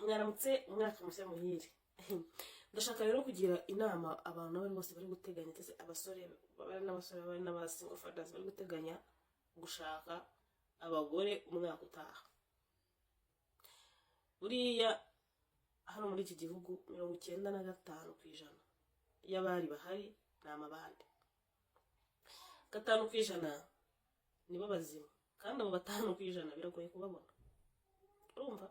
Mwaramutse, umwaka mushya muhire. Ndashaka rero kugira inama abantu abo ari bose bari guteganya, ndetse abasore bari n'abasore bari n'aba single fathers bari guteganya gushaka abagore umwaka utaha. Buriya hano muri iki gihugu 95% y'abari bahari ni amabandi, 5% nibo bazima, kandi abo 5% biragoye kubabona. Urumva,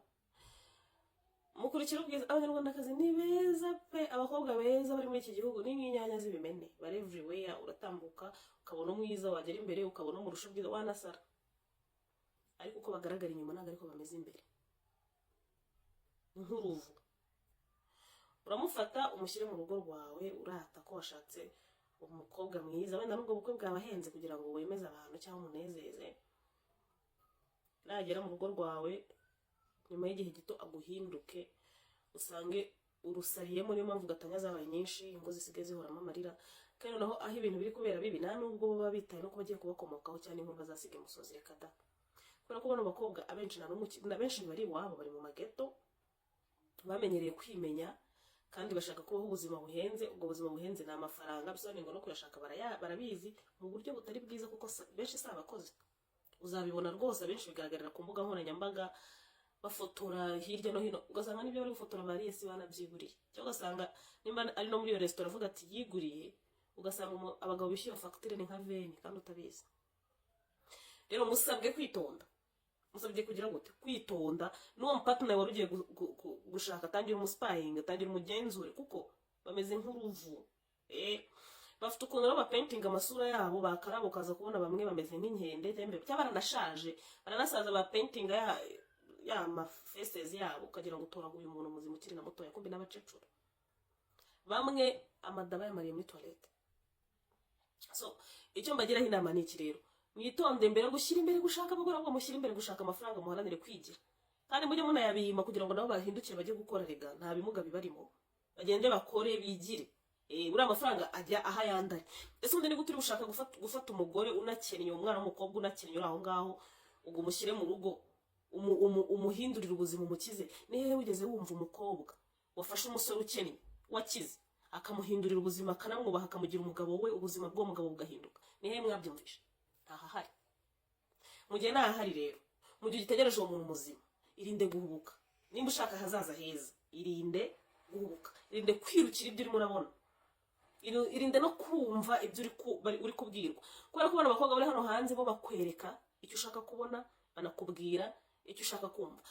mukurikira ubwiza. Abanyarwandakazi ni beza pe! Abakobwa beza bari muri iki gihugu ni nk'inyanya z'ibimene, bari everywhere. Uratambuka ukabona umwiza, wagera imbere ukabona umurusha ubwiza, wanasara. Ariko uko bagaragara inyuma ntabwo ariko bameze imbere. Ni nk'uruvu. Uramufata umushyire mu rugo rwawe, urata ko washatse umukobwa mwiza, wenda n'ubwo bukwe bwabahenze kugira ngo wemeze abantu cyangwa umunezeze. Nagera mu rugo rwawe, nyuma y'igihe gito aguhinduke, usange urusariyemo. Niyo mpamvu gatanya zabaye nyinshi, ingo zisigaye zihoramo amarira. Kandi noneho aho ibintu biri kubera bibi, nta nubwo baba bitaye no kuba bagiye kubakomokaho cyangwa inkuru bazasiga imusozi. Reka da! Kubera ko bano bakobwa abenshi nta n'umwe abenshi bari iwabo, bari mu mageto, bamenyereye kwimenya kandi bashaka kubaho ubuzima buhenze. Ubwo buzima buhenze ni amafaranga, bisobanuye ngo no kuyashaka barabizi mu buryo butari bwiza, kuko benshi si abakozi. Uzabibona rwose, abenshi bigaragarira ku mbuga nkoranyambaga, bafotora hirya no hino, ugasanga n'ibyo bari gufotora bariye si banabyiguriye, cyangwa ugasanga nimba ari no muri iyo resitora avuga ati yiguriye, ugasanga abagabo bishyura fagitire ni nka 20 kandi utabizi. Rero musabwe kwitonda. Musabye kugira gute? Kwitonda. N'uwo mupartner wari ugiye gushaka, tangira umuspyinga, tangira umugenzure, kuko bameze nk'uruvu. Bafite ukuntu rero bapaintinga amasura yabo, bakaraba ukaza kubona bamwe bameze nk'inkende cyangwa baranashaje, baranasaza, bapaintinga ya mafaces yabo, ukagira ngo utoraguye umuntu muzima ukiri na mutoya, kumbi n'abacecuru bamwe amada bayamariye muri toilette. So icyo mbagiraho inama ni iki rero: mwitonde mbere yo gushyira imbere gushaka abagore, ahubwo mushyire imbere gushaka amafaranga, muharanire kwigira, kandi mujye munayabima kugira ngo nabo bahindukire bajye gukora. Rega nta bimuga bibarimo, bagende bakore bigire. Buriya amafaranga ajya aho ayandari. Ese ubundi ni gute uri gushaka gufata umugore unakennye, umwana w'umukobwa unakennye uri aho ngaho, ubwo umushyire mu rugo, umuhindurire ubuzima, umukize? Ni hehe wigeze wumva umukobwa wafashe umusore ukennye wakize, akamuhindurira ubuzima, akanamwubaha, akamugira umugabo we, ubuzima bw'uwo mugabo bugahinduka? Ni hehe mwabyumvishe? Ntahahari. Mu gihe ntahahari rero, mu gihe ugitegereje uwo muntu muzima, irinde guhubuka. Nimba ushaka ahazaza heza, irinde guhubuka, irinde kwirukira ibyo urimo urabona, irinde no kumva ibyo uri kubwirwa, kubera ko bano bakobwa bari hano hanze bo bakwereka icyo ushaka kubona, banakubwira icyo ushaka kumva.